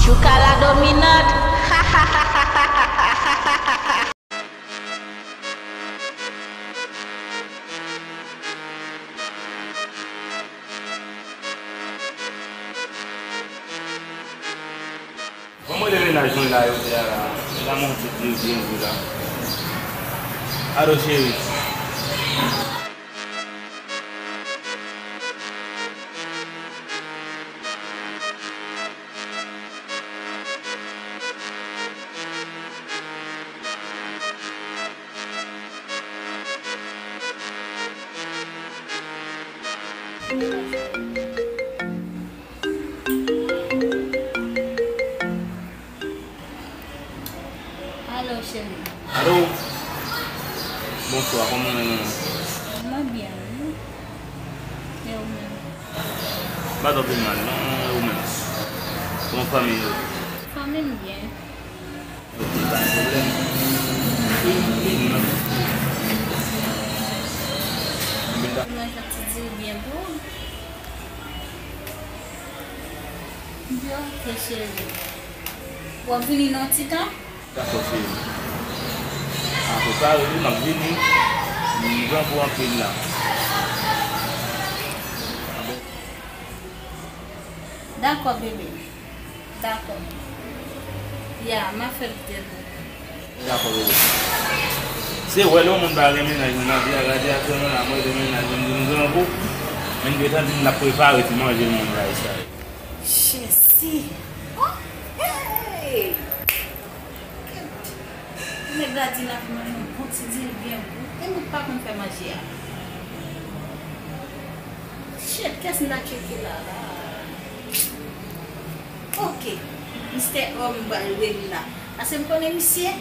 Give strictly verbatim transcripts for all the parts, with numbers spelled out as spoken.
Luca la dominante. Bon, mwen de mennaj mwen la, yo te a la. Mwen la monte de byen gwo la. Alo, cheri. Alo, cheri. Alo. Bonswa, kòman w ye? Mwen byen, wi. E ou menm? M pa twò pi mal, non, e ou menm? Kòman fanmi yo? Fanmi m byen. Ok, pa gen pwoblèm. Mwen fè ti diri byen pou ou. Byen, ok, cheri. W ap vini nan ti tan? Dakò, cheri. A, prepare wi, m ap vini. M pran pou anpil la. Dakò, bebe. Dakò. Ya, m ap fè l kite l. Dakò, bebe. Se wè lè yon moun pa gen mennaj nan lavi a, gade aktyèlman la, mwen gen mennaj, mwen vin grangou. Men m gentan di m ap prepare ti manje l manje a. Jezi! Oh! Hey! Nèg la di l ap manje yon bon ti diri byen gou. E mwen pa konn fè manje a. Shit, kiyès m ta tcheke la, la? Ok. Mistè O, m pral rele l la. Paske m konnen misye,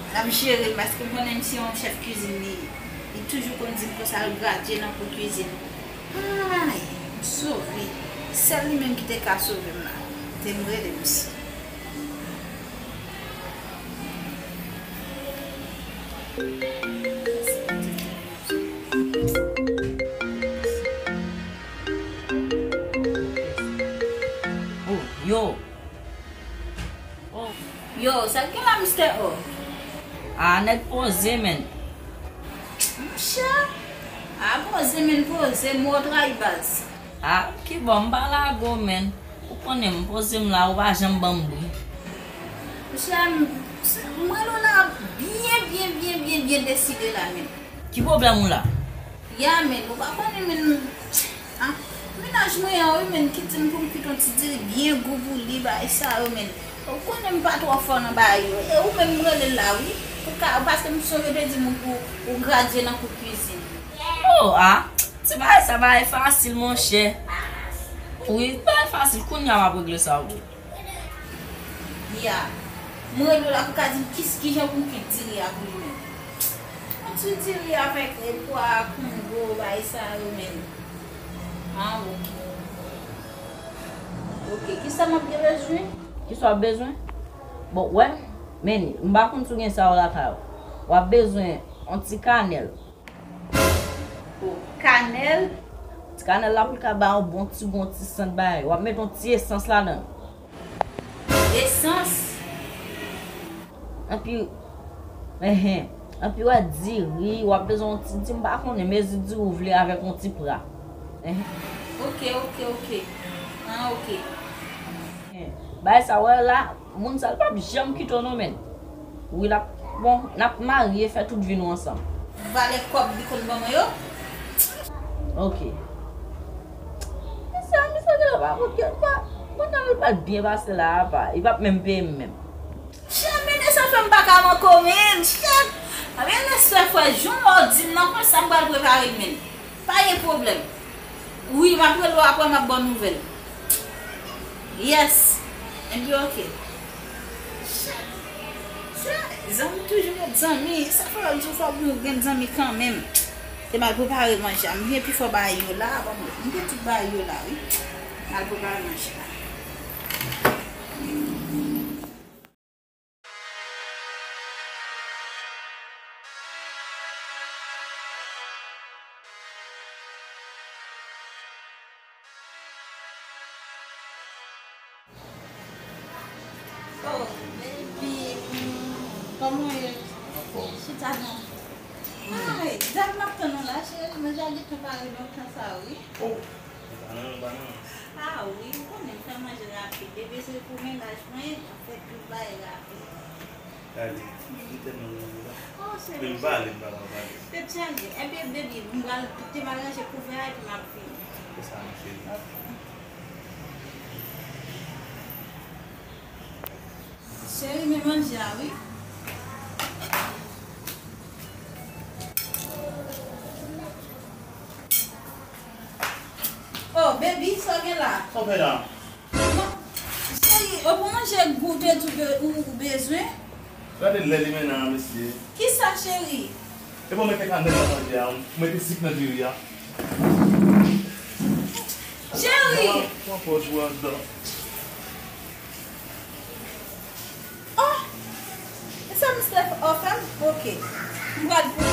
l ap jere l, paske m konnen misye yon chèf kizin li ye. Li toujou konn di m konsa l gradye nan kou kizin. Ay, m sove. Sèl li menm ki te ka sove m la. Te m rele misye. Oh, yo. Oh. Yo, sa k gen la, mistè O? A, nèg poze, menn. Monchè, a poze, menn, poze, mwen trayi baz. A, kibò, m pa lage w, menn. Ou konnen m poze m la, ou pa janm ban m bri. Monchè, m, m rele w la byen, byen, byen, byen, byen deside la, menn. Ki pwoblèm ou la? Ya, menn, ou pa konnen, menn, ah, mennaj mwen an, wi, menn, ki di m pou m kite yon ti diri byen gou pou li, bagay sa yo, menn. Ou konnen m pa twò fò nan bagay yo. E ou menm m rele l la, wi. Pou ka, paske m sonje w te di m ou, ou gradye nan kou kizin. Oh, ah, ti bagay sa, bagay fasil, monchè. Wi, bagay fasil, kounye a m ap regle sa pou ou. Ya. Mwen rele w la pou ka di m kis-, kijan pou m kwit diri a pou li menm. Mwen kwit diri avèk, e, pwa kongo, bagay sa yo menm. Ah, ok. Ok, kisa m ap gen bezwen? Kisa w ap bezwen? Bon, wè, men, m pa konn si w gen sa yo lakay ou. W ap bezwen yon ti kanèl. O, kanèl. Ti kanèl la pou l ka ba yon bon ti gou, yon ti sant bagay. W ap met yon ti esans ladan l. Esans? Anpi, enhen. Anpi, w ap diri, w ap bezwen yon ti, di m pa konnen, mezi diri ou vle avèk yon ti pra. Enhen. Ok, ok, ok. Ah, ok. Enhen. Bagay sa, w wè la, moun sa, l p ap janm kite w non, menn. Wi, l ap, bon, n ap marye, fè tout vi nou ansanm. Valè kòb li konn ban mwen yo? Ok. Mesye, misye genlè pa konn kè, pa, mwen nan li pral byen pase la, apa, li p ap menm peye m menm. Shit, men de sa fè m pa ka manke w, menn. Shit. Ebyen, lè sè frè, jan w di m nan konsa, m pral prepare l, menn. Pa gen pwoblèm. Wi, m ap rele w apre, m ap ba w nouvèl. Yes. Ebyen, ok. Shit. Shit. Zanmi toujou ret zanmi. Sa fè lòt jou fò pou nou gen zanmi kanmenm. Te m al prepare manje a. M vin pi fò bagay yo la. Bon, m gen tout bagay yo la, wi. M al prepare manje la. Oh, baby, kòman w ye? Anfòm. Chita non. Ay, dat m ap tann ou la, cheri, manje a gentan pare lontan sa, wi. Oh, banan, banan. Ah wi, ou konnen m fè manje rapid. Depi se pou mennaj mwen, m fè tout bagay rapid. Gade, m tèlman renmen w la. Oh, cheri. Men m pale, m pale, m pale. Tèt chaje. Enben, baby, m pral te m al ranje kouvè a epi m ap vini. Fè sa, mon cheri. Ok. Cheri, men manje a, wi. Oh, baby, sa w gen la? Sa w fè la? Non, cheri, ou pou manje goute tou ke ou, ou bezwen? Gade lè li mennen an, mesye. Kisa, cheri? E bon, mete kanèl nan manje a, ou mete sik nan diri a. Cheri! Pran, pran pòz ou anndan. Oh! E sa mister Steph ofè m? Ok. M pral pou